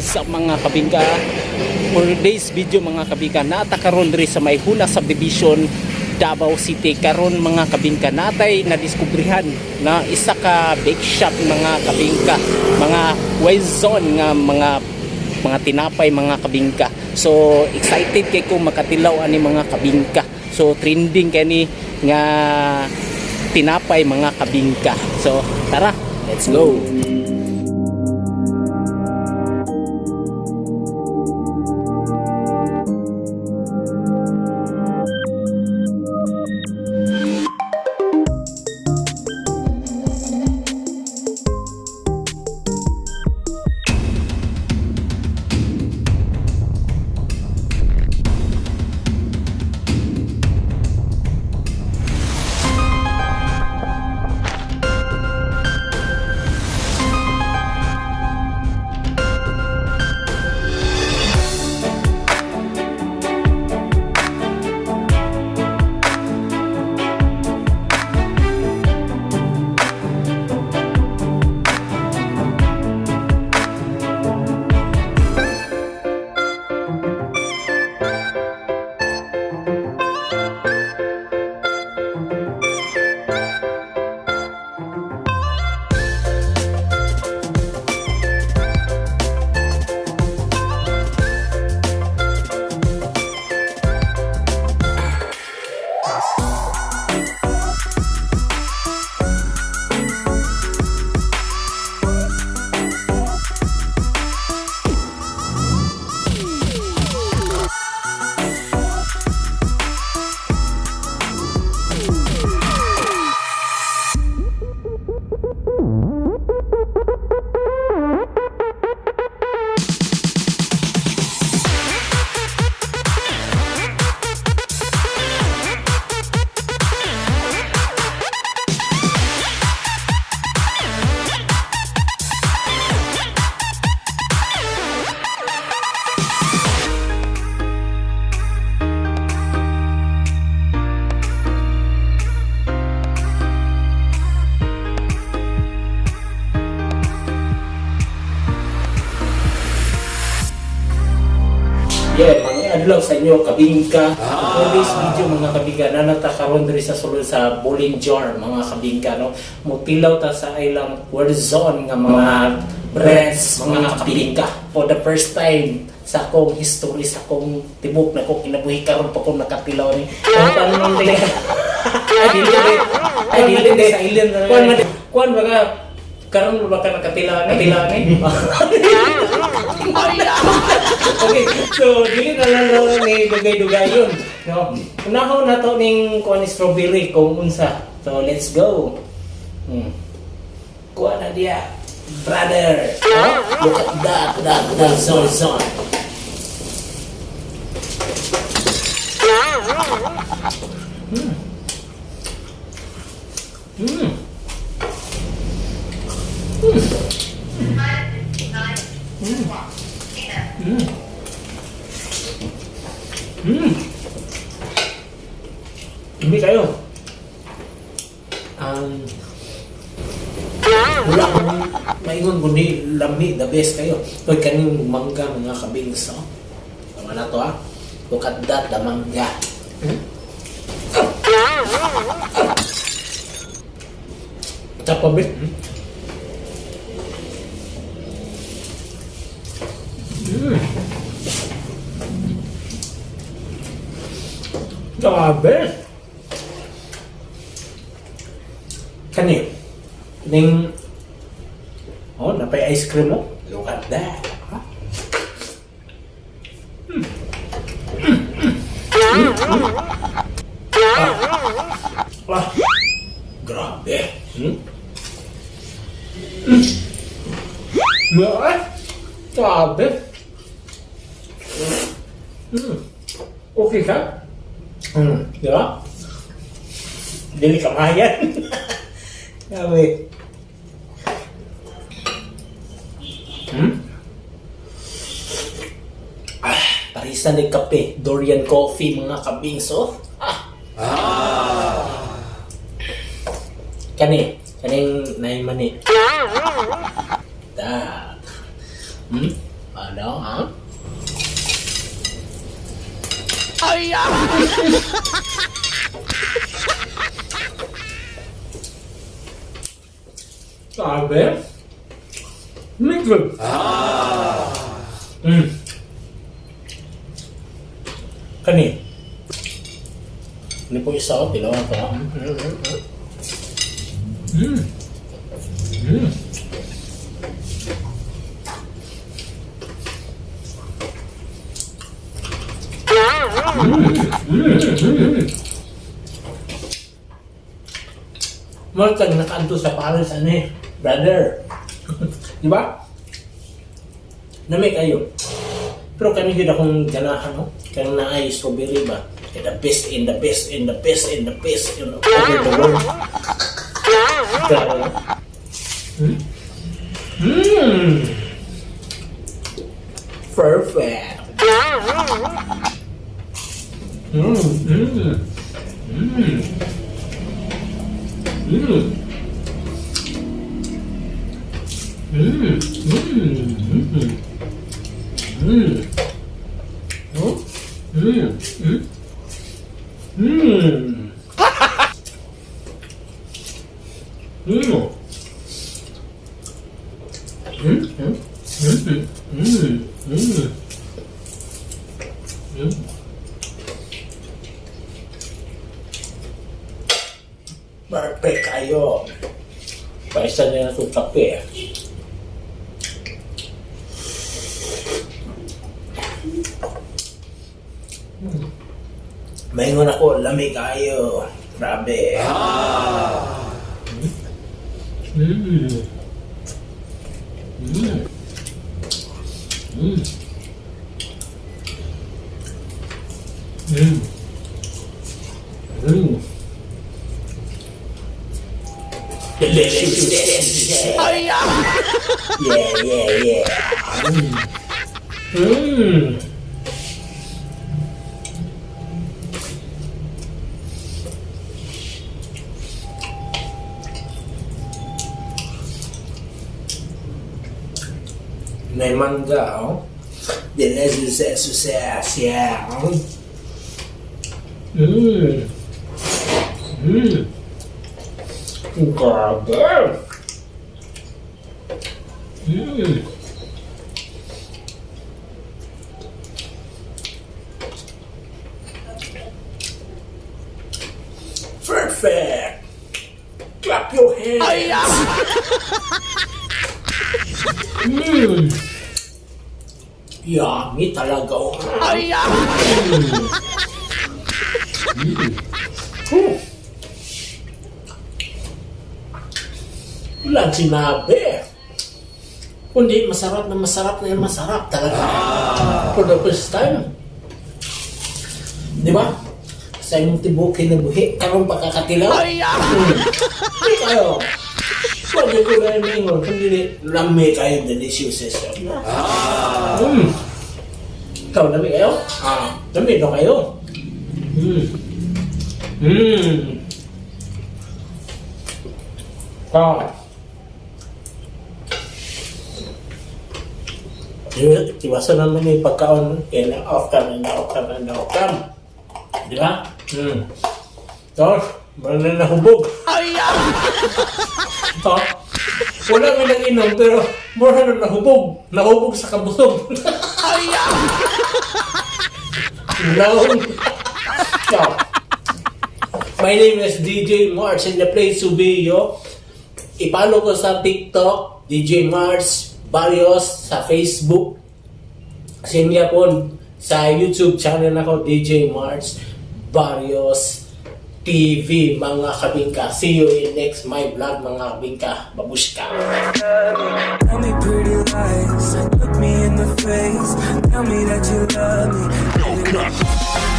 What's up, mga kabingka? For today's video, mga kabingka, naata karon diri sa Maynila Subdivision, Davao City. Karon, mga kabingka, natay nadiskubrihan na isa ka bake shop, mga kabingka, mga Wezon nga mga tinapay, mga kabingka. So excited kay ko makatilaw ani, mga kabingka. So trending kay ni nga tinapay, mga kabingka. So tara, let's go. Yeah, mga adlaw sa inyo, kabingka. For this video, mga kabingka, nanata karon diri sa sulod sa Bollinger, mga kabingka, no. Mutilaw ta sa ilang war zone nga mga brands, mga kabingka. For the first time sa akong history, sa akong tibok na ko kinabuhi, karon pa ko nakatilaw ni. Kung paano man dili. Ay, dili, ay, dili, dili, sa ilin. Kuan man, kuan baga, karon ba ka nakatilaw ni? Tilaw ni? Okay, so dili na lang no, ni dugay-dugay yun. No? Unahon na to ning kuan ni strawberry kung unsa. So let's go. Kuha na diya. Brother. Oh, look at that, that, that, zone, zone. Hindi kayo. Wala akong maingon kundi lami, the best kayo. Uy, kaning mangga, mga kabings, oh. Tama na to, ah. Look at that, the mangga. Tapa bit. Grabe. Kani. Ning. Oh, napay ice cream mo. Look at that. Huh? Ah. Ah. Grabe. Ah. Grabe. Okay ka? Di ba? Dili ka mayan. Grabe. Ah, parisan ni kape. Dorian coffee, mga kabingso. Ah. Kani, kaning naay mani. Da. Ano, ha? Ay! Sabi? Mikro. Ah. Kani. Ano po isa o? Tilawan ko. Martag nakaanto sa Paris ano eh, brother. Di ba? Nami kayo. Pero kami gid akong ganahan no. Kanang naay strawberry ba? Kay the best in the best in the best in the best in over the world. Grabe, no? Perfect. Oh. Perfect kayo. Paisa niya na itong kape. Maingon ako, lami kayo. Grabe. Delicious. Ay! Yeah. May mangga, oh. Delicious, success, yeah. Grabe. Perfect. Clap your hands. Ay! Yummy talaga. Oh. Ay! Whew. Walang sinabi. Kundi masarap na masarap na masarap talaga. For the first time. Di ba? Sa imong tibok kinabuhi, karon pa kakatilaw. Ay! Di kayo. Pwede ko na yung kundi lami kayo delicious system. Ikaw, lami kayo? Ah, lami na kayo. Ah. Iwasan naman yung pagkaon, kaya na-off cam, na-off cam, na-off cam. Di ba? So, wala na nahubog. Ay! Ha? Wala man nang inom, pero mura na nahubog. Nahubog sa kabusog. Ay! No. So, my name is DJ Mars in the place to be, yo. I-follow ko sa TikTok, DJ Mars Barrios, sa Facebook. Same po sa YouTube channel ako, DJ Mars Barrios TV, mga kabingka. See you in next my vlog, mga kabingka. Babushka! Tell me pretty lies, look me in the face. Tell me that you love me.